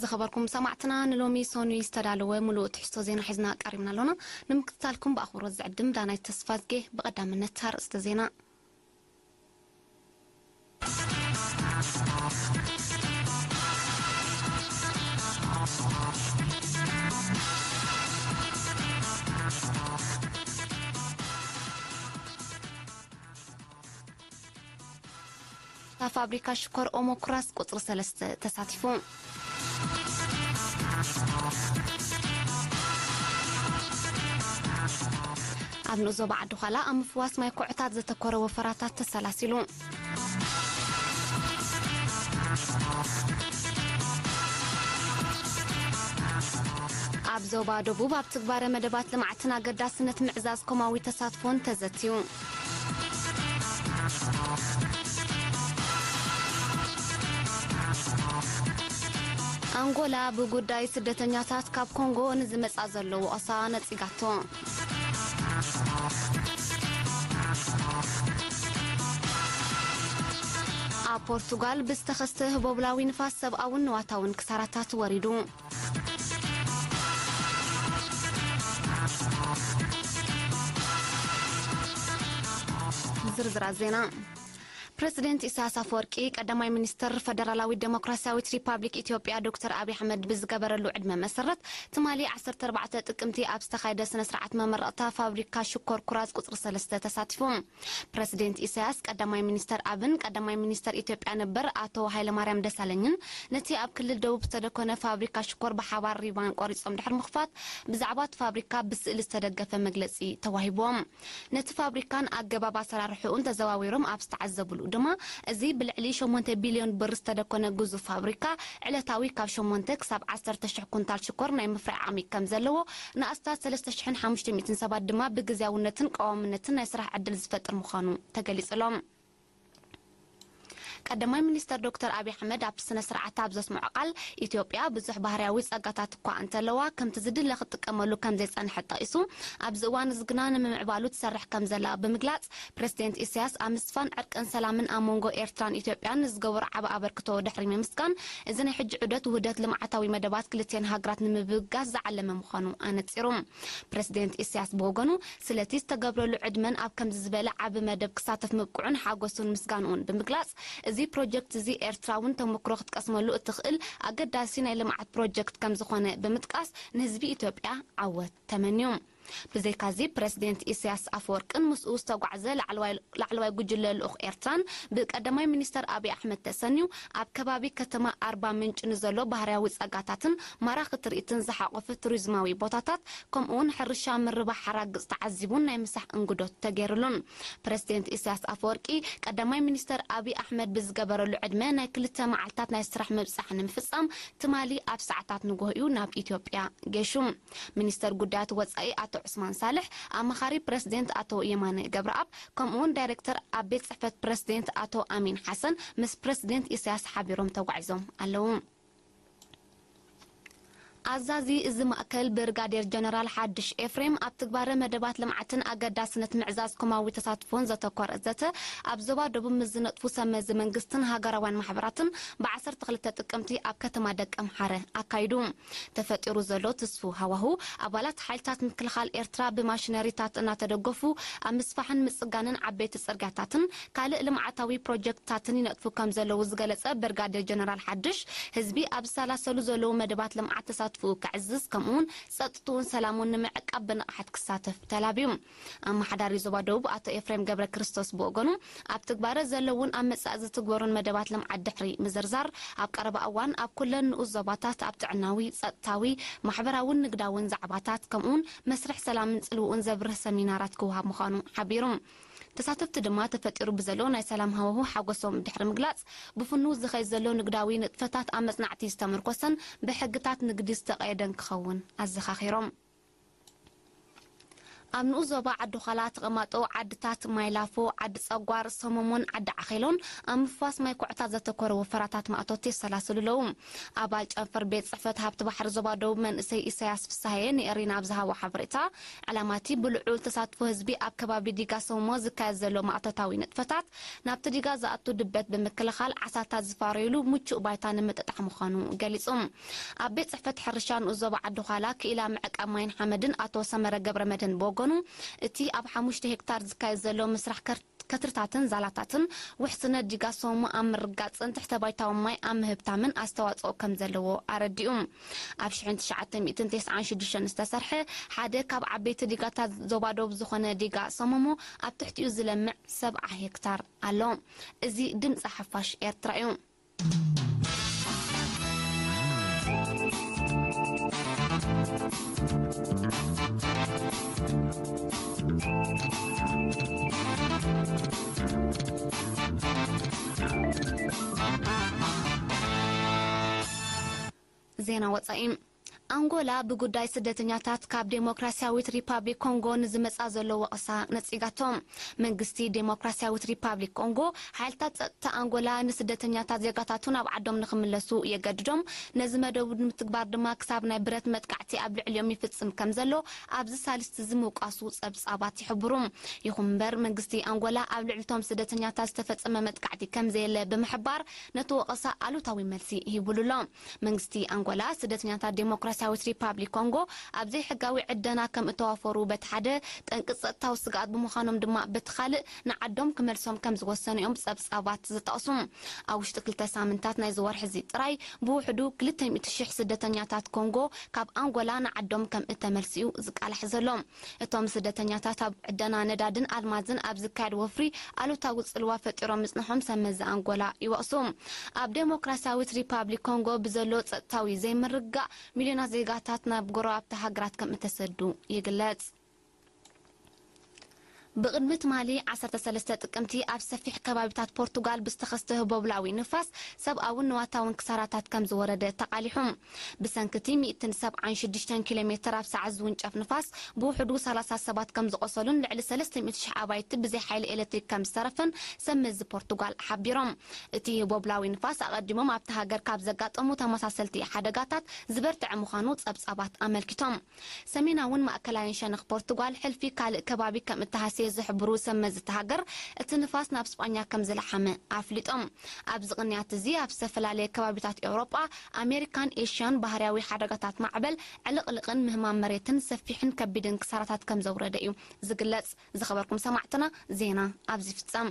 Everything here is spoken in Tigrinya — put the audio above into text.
ዝኸበርኩም ሰማዕትና፣ ንሎሚ ሰኑይ ዝተዳለወ ምሉእ ትሕዝቶ ዜና ሒዝና ቀሪብና ኣሎና። ንምክትታልኩም ብኣኽብሮት ዝዕድም ዳናይት ተስፋዝጌ። ብቐዳምነት ኣርእስተ ዜና። እታ ፋብሪካ ሽኮር ኦሞ ኩራዝ ቁጽሪ ሰለስተ ተሳቲፉ። ኣብ ንኡስ ዞባ ዓዲ ዃላ ኣብ ምፍዋስ ማይ ኩዕታት ዘተኮረ ወፈራታት ተሰላሲሉ። ኣብ ዞባ ደቡብ ኣብ ትግባረ መደባት ልምዓትን ኣገዳስነት ምዕዛዝ ኮማዊ ተሳትፎን ተዘትዩ። ኣንጎላ ብጉዳይ ስደተኛታት ካብ ኮንጎ ንዝመጻ ዘሎ ወቐሳ ነጺጋቶ። ኣብ ፖርቱጋል ብዝተኸስተ ህቦብላዊ ንፋስ ሰብኣውን ንዋታውን ክሳራታት ወሪዱ። ዝርዝራት ዜና። ፕረዚደንት ኢሳያስ ኣፈወርቂ፣ ቀዳማይ ሚኒስትር ፈደራላዊት ዴሞክራሲያዊት ሪፓብሊክ ኢትዮጵያ ዶክተር ኣብይ ኣሕመድ ብዝገበረሉ ዕድመ መሰረት፣ ትማሊ ዓሰርተ ኣርባዕተ ጥቅምቲ ኣብ ዝተኻየደ ስነ ስርዓት መመረቕታ ፋብሪካ ሽኮር ኩራዝ ቁጽሪ ሰለስተ ተሳቲፎም። ፕረዚደንት ኢሳያስ፣ ቀዳማይ ሚኒስተር ኣብን ቀዳማይ ሚኒስተር ኢትዮጵያ ነበር ኣቶ ሃይለማርያም ደሳለኝን ነቲ ኣብ ክልል ደቡብ ዝተደኮነ ፋብሪካ ሽኮር ብሓባር ሪቫን ቆሪጾም ድሕሪ ምኽፋት፣ ብዛዕባ እቲ ፋብሪካ ብስእሊ ዝተደገፈ መግለጺ ተዋሂብዎም። ነቲ ፋብሪካን ኣገባብ ኣሰራርሕኡን ተዘዋዊሮም ኣብ ዝተዓዘብሉ ድማ፣ እዚ ብልዕሊ ሸሞንተ ቢልዮን ብር ዝተደኮነ ግዙፍ ፋብሪካ፣ ዕለታዊ ካብ ሸሞንተ ክሳብ ዓሰርተ ሽሕ ኩንታል ሽኮር ናይ ምፍራይ ዓቕሚ ከም ዘለዎ፣ ንኣስታት ሰለስተ ሽሕን ሓሙሽተ ሚእትን ሰባት ድማ ብግዝያውነትን ቀዋምነትን ናይ ስራሕ ዕድል ዝፈጥር ምዃኑ ተገሊጹሎም። ቀዳማይ ሚኒስተር ዶክተር ኣብይ ኣሕመድ ኣብቲ ስነ ስርዓት ኣብ ዘስምዖ ቃል፣ ኢትዮጵያ ብዙሕ ባህርያዊ ጸጋታት እኳ እንተለዋ፣ ከምቲ ዝድለ ክትጥቀመሉ ከም ዘይጸንሐት ጠቒሱ፣ ኣብዚ እዋን እዚ ግና ንምምዕባሉ ትሰርሕ ከም ዘላ ብምግላጽ፣ ፕረዚደንት ኢሳያስ ኣብ ምስፋን ዕርቅን ሰላምን ኣብ መንጎ ኤርትራን ኢትዮጵያን ንዝገበሮ ዓቢ ኣበርክቶ ድሕሪ ምምስጋን፣ እዚ ናይ ሕጂ ዑደት ውህደት ልምዓታዊ መደባት ክልቲኤን ሃገራት ንምብጋስ ዝዓለመ ምዃኑ ኣነጺሩ። ፕረዚደንት ኢሳያስ ብወገኑ፣ ስለቲ ዝተገብረሉ ዕድመን ኣብ ከምዚ ዝበለ ዓቢ መደብ ክሳተፍ ምብቅዑን ሓጎሱን ምስጋንኡን ብምግላጽ፣ እዚ ፕሮጀክት እዚ ኤርትራ እውን ተመክሮ ክትቀስመሉ እትኽእል ኣገዳሲ ናይ ልምዓት ፕሮጀክት ከም ዝኾነ ብምጥቃስ፣ ንህዝቢ ኢትዮጵያ ዓወት ተመንዩ። ብዘይካዚ፣ ፕረዚደንት ኢሳያስ ኣፈወርቅን ምስኡ ዝተጓዕዘ ላዕለዋይ፣ ላዕለዋይ ጉጅለ ልኡኽ ኤርትራን ብቀዳማይ ሚኒስተር ኣብይ ኣሕመድ ተሰንዩ፣ ኣብ ከባቢ ከተማ ኣርባ ምንጭ ንዘሎ ባህርያዊ ጸጋታትን ማራኺ ትርኢትን ዝሓቖፈ ቱሪዝማዊ ቦታታት፣ ከምኡውን ሕርሻ ምርባሕ ሓራግጽ ተዓዚቡን ናይ ምሳሕ እንግዶት ተገይሩሉን። ፕረዚደንት ኢሳያስ ኣፈወርቂ፣ ቀዳማይ ሚኒስተር ኣብይ ኣሕመድ ብዝገበረሉ ዕድመ ናይ ክልተ መዓልታት ናይ ስራሕ ምብጻሕ ንምፍጻም፣ ትማሊ ኣብ ሰዓታት ንግሆ እዩ ናብ ኢትዮጵያ ገይሹ። ሚኒስተር ጉዳያት ወጻኢ ኣቶ ዑስማን ሳልሕ፣ ኣማኻሪ ፕረዚደንት ኣቶ የማነ ገብረኣብ፣ ከምኡውን ዳይሬክተር ኣብ ቤት ጽሕፈት ፕረዚደንት ኣቶ ኣሚን ሓሰን ምስ ፕረዚደንት ኢሳያስ ሓቢሮም ተጓዒዞም ኣለዉ። ኣዛዚ እዚ ማእከል ብርጋዴር ጀነራል ሓድሽ ኤፍሬም፣ ኣብ ትግባረ መደባት ልምዓትን ኣገዳስነት ምዕዛዝ ኮማዊ ተሳትፎን ዘተኮረ ዘተ፣ ኣብ ዞባ ደቡብ ምስ ዝነጥፉ ሰብ መዚ መንግስትን ሃገራውያን ማሕበራትን ብ ዓሰርተ ክልተ ጥቅምቲ ኣብ ከተማ ደቀምሓረ ኣካይዱ። ተፈጢሩ ዘሎ ትስፉው ሃዋሁ፣ ኣባላት ሓይልታት ምክልኻል ኤርትራ ብማሽነሪታት እናተደገፉ፣ ኣብ ምስፋሕን ምጽጋንን ዓበይቲ ጽርግያታትን ካልእ ልምዓታዊ ፕሮጀክትታትን ይነጥፉ ከም ዘለዉ ዝገለጸ ብርጋዴር ጀነራል ሓድሽ፣ ህዝቢ ኣብ ዝሰላሰሉ ዘለዉ መደባት ልምዓት ተሳትፎኡ ከዕዝዝ፣ ከምኡውን ጸጥትኡን ሰላሙን ንምዕቃብ ብንቕሓት ክሳተፍ ተላብዩ። ኣመሓዳሪ ዞባ ደቡብ ኣቶ ኤፍሬም ገብረ ክርስቶስ ብወገኑ፣ ኣብ ትግባረ ዘለውን ኣብ መጻኢ ዝትግበሩን መደባት ልምዓት ድሕሪ ምዝርዛር፣ ኣብ ቀረባ እዋን ኣብ ኩለን ንኡስ ዞባታት ኣብ ጥዕናዊ፣ ጸጥታዊ፣ ማሕበራውን ንግዳውን ዛዕባታት፣ ከምኡውን መስርሕ ሰላምን ጽልውኡን ዘብርህ ሰሚናራት ክወሃብ ምዃኑ ሓቢሩ። ተሳተፍቲ ድማ ተፈጢሩ ብዘሎ ናይ ሰላም ሃዋሁ ሓጎሶም ድሕሪ ምግላጽ፣ ብፍኑው ዝኸይድ ዘሎ ንግዳዊ ንጥፈታት ኣብ መጽናዕቲ ዝተመርኮሰን ብሕግታት ንግዲ ዝተቐየደን ክኸውን ኣዘኻኺሮም። ኣብ ንኡስ ዞባ ዓዲ ዃላ ተቐማጦ ዓድታት ማይላፎ፣ ዓዲ ጸጓር፣ ሰመሞን ዓዲ ዓኼሎን ኣብ ምፍዋስ ማይ ኮዕታት ዘተኮረ ወፈራታት ማእቶት የሰላስሉ ኣለዉ። ኣባል ጨንፈር ቤት ጽሕፈት ሃብቲ ባሕሪ ዞባ ደቡብ መንእሰይ ኢሳያስ ፍሳሃየ ንኤሪና ኣብ ዝሃቦ ሓበሬታ፣ ዕላማቲ ብልዑል ተሳትፎ ህዝቢ ኣብ ከባቢ ዲጋ ሰመሞ ዝካየድ ዘሎ ማእቶታዊ ንጥፈታት ናብቲ ዲጋ ዝኣቱ ድበት ብምክልኻል ዓሳታት ዝፋረዩሉ ምቹእ ባይታ ንምጥጣሕ ምዃኑ ገሊጹ። ኣብ ቤት ጽሕፈት ሕርሻ ንኡስ ዞባ ዓዲ ዃላ ክኢላ ምዕቃብ ማይን ሓመድን ኣቶ ሰመረ ገብረመድህን ብወገኑ፣ እቲ ኣብ ሓሙሽተ ሄክታር ዝካየድ ዘሎ ምስራሕ ከር-፣ ከትርታትን ዛላታትን ውሕስነት ዲጋ ሰሙ ኣብ ምርጋጽን ትሕተ ባይታዊ ማይ ኣብ ምህብታምን ኣስተዋጽኦ ከም ዘለዎ ኣረዲኡ። ኣብ ሽሕን ትሽዓተ ሚእትን ተስዓን ሽዱሽተን ዝተሰርሐ ሓደ ካብ ዓበይቲ ዲጋታት ዞባ ዶብ ዝኾነ ዲጋ ሰመሞ ኣብ ትሕቲኡ ዝለምዕ ሰብዓ ሄክታር ኣሎ። እዚ ድምፂ ሓፋሽ ኤርትራ እዩ። ዜና ወጻኢ። ኣንጎላ ብጉዳይ ስደተኛታት ካብ ዴሞክራሲያዊት ሪፓብሊክ ኮንጎ ንዝመጻ ዘሎ ወቐሳ ነጺጋቶ። መንግስቲ ዴሞክራሲያዊት ሪፓብሊክ ኮንጎ፣ ሓይልታት ጸጥታ ኣንጎላ ንስደተኛታት ዜጋታቱ ናብ ዓዶም ንኽምለሱ የገድዶም፣ ነዚ መደቡ ንምትግባር ድማ ክሳብ ናይ ብረት መጥቃዕቲ ኣብ ልዕሊኦም ይፍጽም ከም ዘሎ ኣብዚ ሳልስቲ እዚ ምውቃሱ ጸብጻባት ይሕብሩ። ይኹን እምበር፣ መንግስቲ ኣንጎላ ኣብ ልዕሊቶም ስደተኛታት ዝተፈጸመ መጥቃዕቲ ከም ዘየለ ብምሕባር፣ ነቲ ወቐሳ ኣሉታዊ መልሲ ሂቡሉ ኣሎ። መንግስቲ ኣንጎላ፣ ስደተኛታት ዴሞክራሲያዊት ሪፓብሊክ ኮንጎ ኣብ ዘይሕጋዊ ዕደና ከም እተዋፈሩ በቲ ሓደ፣ ጠንቂ ጸጥታዊ ስግኣት ብምዃኖም ድማ በቲ ካልእ፣ ንዓዶም ክመልሶም ከም ዝወሰኑ እዮም ጸብጻባት ዝጠቕሱ። ኣብ ውሽጢ ክልተ ሳምንታት ናይዚ ወርሒ እዚ ጥራይ፣ ብውሕዱ ክልተ ሚእቲ ሽሕ ስደተኛታት ኮንጎ ካብ ኣንጎላ ንዓዶም ከም እተመልስዩ ዝቃላሕ ዘሎ። እቶም ስደተኛታት ኣብ ዕደና ነዳድን ኣልማዝን ኣብ ዝካየድ ወፍሪ ኣሉታዊ ጽልዋ ፈጢሮም ምጽንሖም ሰብ መዚ ኣንጎላ ይወቕሱ። ኣብ ዴሞክራሲያዊት ሪፓብሊክ ኮንጎ ብዘሎ ጸጥታዊ ዘይምርግጋእ ሚልዮናት ዜጋታት ናብ ጎረባብቲ ሃገራት ከም እተሰዱ ይግለጽ። ብቕድሚ ትማሊ ዓሰርተ ሰለስተ ጥቅምቲ ኣብ ሰፊሕ ከባቢታት ፖርቱጋል ብዝተኸስተ ህቦብላዊ ንፋስ ሰብኣውን ንዋታውን ክሳራታት ከም ዝወረደ ተቓሊሑ። ብሰንኪ እቲ ሚእትን ሰብዓን ሽዱሽተን ኪሎ ሜትር ኣብ ሰዓት ዝውንጨፍ ንፋስ ብውሕዱ ሰላሳ ሰባት ከም ዝቖሰሉን ልዕሊ ሰለስተ ሚእቲ ሽሕ ኣባይቲ ብዘይ ሓይሊ ኤሌክትሪክ ከም ዝተረፈን ሰብ መዚ ፖርቱጋል ሓቢሮም። እቲ ህቦብላዊ ንፋስ ኣቐዲሞም ኣብቲ ሃገር ካብ ዘጋጠሙ ተመሳሰልቲ ሓደጋታት ዝበርትዐ ምዃኑ ጸብጻባት ኣመልኪቶም። ሰሜናውን ማእከላይን ሸነኽ ፖርቱጋል ሕልፊ ካልእ ከባቢ ከም እተሃስየ ዝሕብሩ ሰብ መዚ እታ ሃገር፣ እቲ ንፋስ ናብ ስጳኛ ከም ዝለሓመ ኣፍሊጦም። ኣብዚ ቅንያት እዚ ኣብ ዝተፈላለየ ከባቢታት ኤውሮጳ፣ ኣሜሪካን ኤሽያን ባህርያዊ ሓደጋታት ማዕበል፣ ዕልቕልቕን ምህማም መሬትን ሰፊሕን ከቢድን ክሳራታት ከም ዘውረደ እዩ ዝግለጽ። ዝኸበርኩም ሰማዕትና፣ ዜና ኣብዚ ይፍጸም።